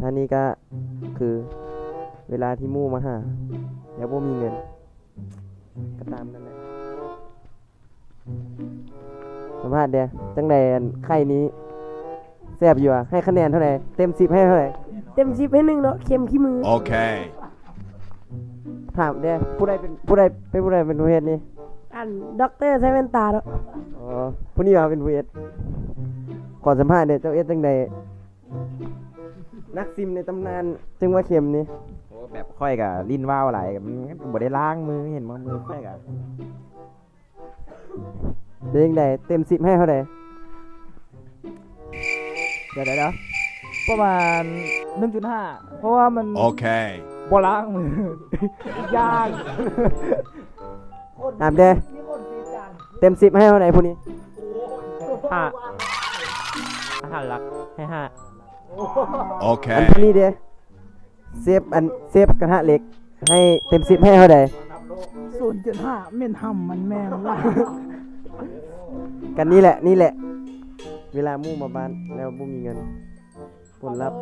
ອັນນີ້ກໍຄືເວລາທີ່ໝູ່ມາຫາ ແລ້ວບໍ່ມີເງິນ ກໍຕາມນັ້ນແຫຼະ. ສຳພາດແດ່ ຈັ່ງໃດ ອັນ ໄຂ່ນີ້ແຊບຢູ່ຫວາ? ໃຫ້ຄະແນນເທົ່າໃດ? ເຕັມສິບໃຫ້ເທົ່າໃດ? ເຕັມສິບໃຫ້ໜຶ່ງເນາະ ເຄັມຂີ້ມື. ໂອເຄ. ຖາມແດ່ ຜູ້ໃດເປັນ ຜູ້ໃດ ເປັນຜູ້ໃດເປັນຜູ້ເຮັດນີ້? ອັນ ດັອກເຕີໃສ່ແວ່ນຕາເນາະ. ອໍ ຜູ້ນີ້ວ່າເປັນຜູ້ເຮັດ. ຂໍສຳພາດແດ່ ເຈົ້າເຮັດຈັ່ງໃດ? ນັກຊິມໃນຕຳນານ ຈຶ່ງວ່າເຄັມນີ້. ໂອ້ ແບບຂ້ອຍກະຫຼິ້ນວາວຫຼາຍ ມັນກະບໍ່ໄດ້ລ້າງມື ເຫັນບໍ່ ມືຂ້ອຍກະ. ເປັນຈັ່ງໃດ ເຕັມສິບໃຫ້ເທົ່າໃດ? ດຽວໆໆ ປະມານໜຶ່ງຈຸດຫ້າ ເພາະວ່າມັນ ໂອເຄ ບໍ່ລ້າງມື ຢ່າງ. ຖາມແດ່ ເຕັມສິບໃຫ້ເທົ່າໃດຜູ້ນີ້? ຫ້າ ອາຫານຫຼັກໃຫ້ຫ້າ. ໂອເຄ ອັນຜູ້ນີ້ເດ ເຊຟ ອັນ ເຊຟກະທະເຫຼັກ ໃຫ້ເຕັມສິບໃຫ້ເທົ່າໃດ? ສູນຈຸດຫ້າ ເໝັນຫຳມັນແມ່ງວ່າ. ກັນນີ້ແຫຼະ ນີ້ແຫຼະ ເວລາໝູ່ມາບ້ານແລ້ວບໍ່ມີເງິນ ຜົນລັບ.